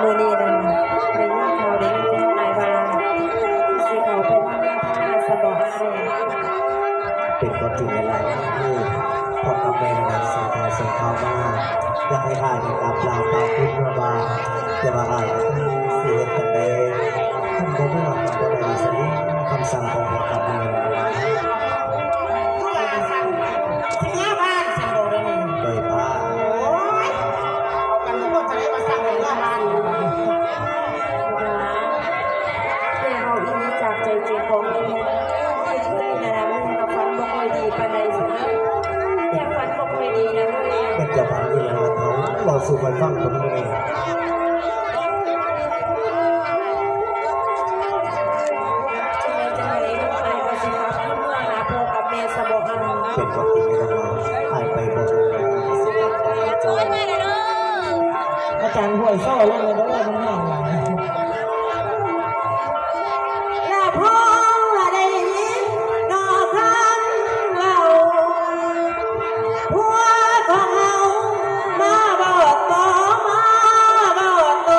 ມື້ນີ້ນັ້ນ ໄດ້ຍິນຂ່າວ ໄດ້ຍິນຂ່າວອ້າຍວ່າ ຊິເຂົ້າໄປທຳງານທາງຮ້ານຊັ້ນບໍອ້າຍ? ເປັນຄວາມຈິງຫຼາຍໆ ພໍ່ກັບແມ່ນັ້ນສົ່ງຂ່າວ ສົ່ງຂ່າວມາ ຢາກໃຫ້ອ້າຍໄດ້ກັບລາວກ່າວຄືນເມືອບ້ານ ແຕ່ວ່າອ້າຍຊິເຮັດຈັ່ງໃດ ຄັນບໍ່ເມືອກໍບໍ່ໄດ້ ຊິມີຄຳສັ່ງຂອງພໍ່ກັບແມ່. ຄືວ່າຊັ້ນ ຊິເມືອບ້ານຊັ້ນບໍດຽວນີ້? ໂດຍປ້າ. ໂອ້ຍ ເອົາກັນບໍ່ພໍຈະໄດ້ວ່າສັ່ງໃຫ້ເມືອບ້ານ. ແມ່ເວົ້າອີ່ຫຼີຈາກໃຈຈິງຂອງແມ່. ແຕ່ຄືນີ້ນະ ແມ່ກໍຝັນບໍ່ຄ່ອຍດີປານໃດຊັ້ນນະ. ແມ່ຝັນບໍ່ຄ່ອຍດີນະເອີຍ. ແມ່ນເຈົ້າຝັນອີ່ຫຍັງລະເຖົ້າ? ເວົ້າສູ່ຂ້ອຍຟັງເບິ່ງແດ່. ຈັ່ງໃດຈັ່ງໃດ ລູກອ້າຍກໍຊິກັບຄືນເມືອຫາພໍ່ກັບແມ່ຊະບໍ່ຫັ້ນ? ເປັນຄວາມຈິງແລ້ວ ອ້າຍໄປບໍ່ໄດ້ ອ້າຍກໍຊິກັບໄປຫາເຈົ້າ. ອາຈານຫ້ວຍຊໍ້ລົງເລີຍເດີ ມັນແຫ້ງຫຼາຍ. ລະພໍ່ໄດ້ຍິນນອກຄຳເວົ້າ ຜົວຂອງເຮົາມາບອດໂຕ ມາບອດໂຕ.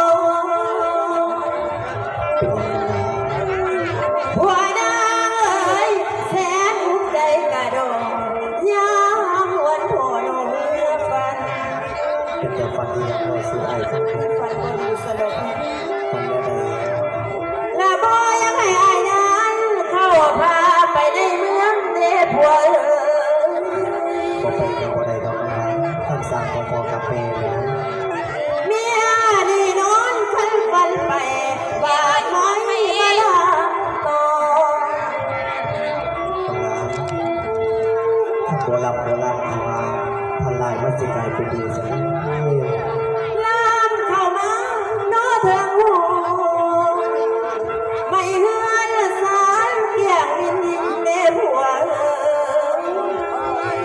ເປັນຫຍັງນາງ? ຜົວນາງເອີຍ ແສນອຸກໃຈກະດອງ ຍາມວັນພໍ່ນ້ອງເມືອຝັນ. ເປັນແຕ່ຝັນດີ ເວົ້າສູ່ອ້າຍຟັງ. ຝັນບໍ່ດີຊັ້ນດອກ. ຝັນແນວໃດ? ລະບໍ່ຢາກໃຫ້ອ້າຍນາງເຂົ້າພາໄປໃນເມືອງເດ້ຜົວເອີຍ. ບໍ່ໄປກໍບໍ່ໄດ້ດອກນາງ ຄຳສັ່ງຂອງພໍ່ກັບແມ່ແລ້ວ. ເມຍນີ້ນອນຝັນໄປ ບາດມອຍມາລາມຕໍ່. ໂບລານ ໂບລານເພິ່ນວ່າ ພັນຮ້າຍມັນຊິກາຍເປັນດີຊັ້ນ. ລາມເຂົ້າມາເນາະເທິງຫູ ໄໝ້ເຮືອນຊານກ້ຽງວິນເດ້ຜົວເອີ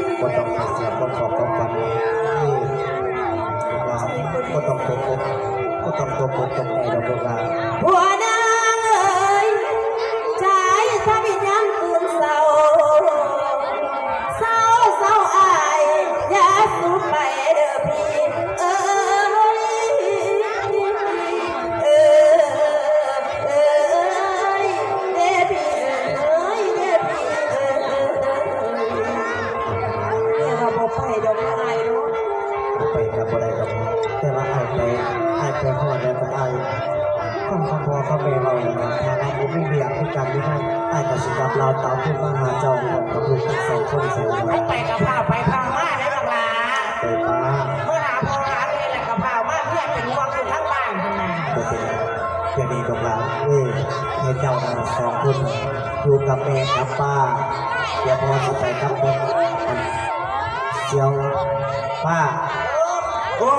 ຍ. ບໍ່ຕ້ອງໄປເສຍຄວາມຂອບຄວາມຝັນ. ບໍ່ຕ້ອງຕົກອົກ ບໍ່ຕ້ອງຕົກອົກຕົກໃຈດອກລູກຫຼານ. ຜົວນາງເອີຍ ໃຈທຳອິດຍາມຕື່ນເຊົ້າ ເຊົ້າ ເຊົ້າອ້າຍ ຢ່າສູ່ໄປເດີພີ່ເອີຍ ເອີ ເອີຍ ເດ້ພີ່ເອີຍ ເດ້ພີ່ເອີຍ. ແມ່ວ່າບໍ່ໄປດອກເດີອ້າຍເນາະ. ບໍ່ໄປກໍບໍ່ໄດ້ດອກ ແຕ່ວ່າອ້າຍໄປ ອ້າຍໄປຮອດແລ້ວກໍອ້າຍ ຟັງຄຳພໍ່ຄຳແມ່ເວົ້າແລ້ວນະ ຖ້າວ່າບໍ່ມີວຽກຄືກັນຢູ່ນັ້ນ ອ້າຍກໍຊິກັບລາວຕາວຄືນມາຫາເຈົ້າ ພ້ອມກັບລູກທັງສອງຄົນ. ໄປ ໄປກໍພາໄປພາມາເດີບັກຫຼ້າ. ໄປປ້າ ເມື່ອຫາພໍ່ຫາແມ່ແລ້ວກໍພາມາ ເພື່ອເປັນຫ່ວງຢູ່ທາງບ້ານຫັ້ນນະ. ບໍ່ເປັນຫຍັງ ດຽວນີ້ລູກຫຼານເອີຍ ໃຫ້ເຈົ້ານະສອງຄົນຢູ່ກັບແມ່ກັບປ້າ ດຽວພໍ່ຊິໄປກັບເພິ່ນ. ອັນ ສ່ຽວ ປ້າ. ໂອ້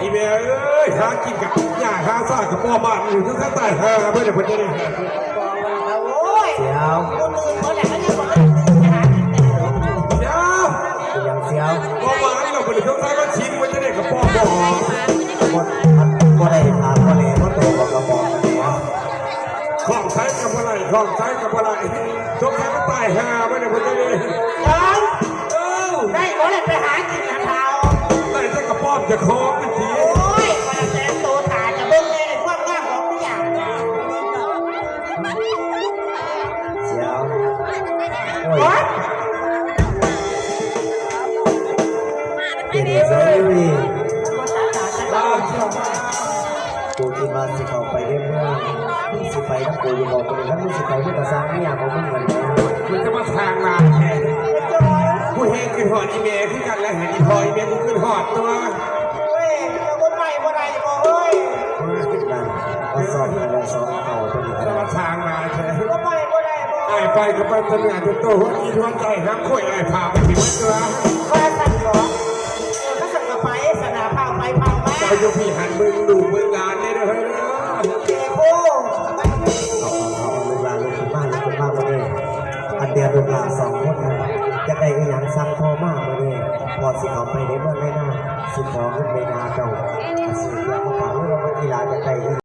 ອີແມ່ເອີຍ ຫາກິນກັບຫຍ້າຫາຊາກັບພໍ່ບ້ານຢູ່ ຄືຂ້າຕາຍຫາເບິດເດ້ ເພິ່ນຈະໄດ້ຫາ. ໂອ້ຍ ສ່ຽວ ຜູ້ອື່ນເບິດແລ້ວ ມັນຍັງບໍ່ໄດ້ຫາກິນແຕ່. ສ່ຽວ ເປັນຫຍັງສ່ຽວ? ບໍ່ມານີ້ດອກ ເພິ່ນສົງໄສວ່າຊິງ ເພິ່ນຈະໄດ້ກະປ້ອມບໍ່ອອກ. ບໍ່ ບໍ່ໄດ້ຖາມບໍ່ແນ່ ບໍ່ໂຕກໍກະບອກແນ່. ຂອງໃຊ້ກໍບໍ່ໄດ້ ຂອງໃຊ້ກໍບໍ່ໄດ້ ສົງໄສມັນຕາຍຫ່າໄປແລ້ວພຸ້ນເດ້. ເອີ ໄດ້ບໍ່ໄດ້ໄປຫາກິນນະເຖົ້າ ໄດ້ແຕ່ກະປ້ອມຈະຄອງມັນຕິ. ໂອ້ຍ ຂ້ອຍແຕ່ງໂຕຖ້າຈະເບິ່ງແນ່ຄວາມງາມຂອງເມຍ. ສ່ຽວ ໂອ້ຍ ເປັນຈັ່ງໃດ? ກູຄິດວ່າຊິເຂົ້າໄປໃນເມືອງ ມຶງຊິໄປນຳກູຢູ່ບໍ່? ມື້ນີ້ຄັນມຶງຊິໄປ ມຶງກະສ້າງເມຍຂອງມຶງຫັ້ນແຫຼະ. ມຶງຈະມາສ້າງໜ້າແທ້ ກູແຮງຄິດຮອດອີແມ່ຄືກັນແຫຼະ ອີພໍ່ອີແມ່ກູຄິດຮອດຕົວະ. ໂອ້ຍ ເຈົ້າບໍ່ໄປບໍ່ໄດ້ບໍ່ເອີຍ. ມາຄິດນັ້ນ ມາຊອກກັນແລ້ວສອງເຂົາເພິ່ນນີ້ກະ ຈະມາສ້າງໜ້າແທ້. ບໍ່ໄປບໍ່ໄດ້ບໍ່. ອ້າຍໄປກະໄປແຕ່ເນື້ອແຕ່ໂຕ ຫົວຈິດຫົວໃຈຫາງຂ້ອຍ ອ້າຍພາໄປຊິເບິດຕົວະ. ວ່າຊັ້ນບໍ? ເອີ ຄັນຊັ້ນກະໄປຊະນະ ພາໄປພາມາ. ເຈົ້າຢູ່ພີ້ຫັ້ນເບິ່ງລູກເບິ່ງຫຼານແດ່ເດີເຮີ້ຍເດີ. ໂອ້ ເອົາ ເອົາ ເອົາ ລູກຫຼານລຸກຂຶ້ນມາ ລຸກຂຶ້ນມາມື້ນີ້. ອັນດຽວລູກຫຼານສອງຄົນນັ້ນ ຢາກໄດ້ອີ່ຫຍັງສັ່ງໂທມາມື້ນີ້ ພໍ່ຊິເຂົ້າໄປໃນເມືອງໃນນາ ຊິຂໍເງິນແມ່ຍ່າເຈົ້າ ອາ ຊື້ເຄື່ອງມາຝາກ ຫຼືວ່າອີ່ຫຼ້າຢາກໄດ້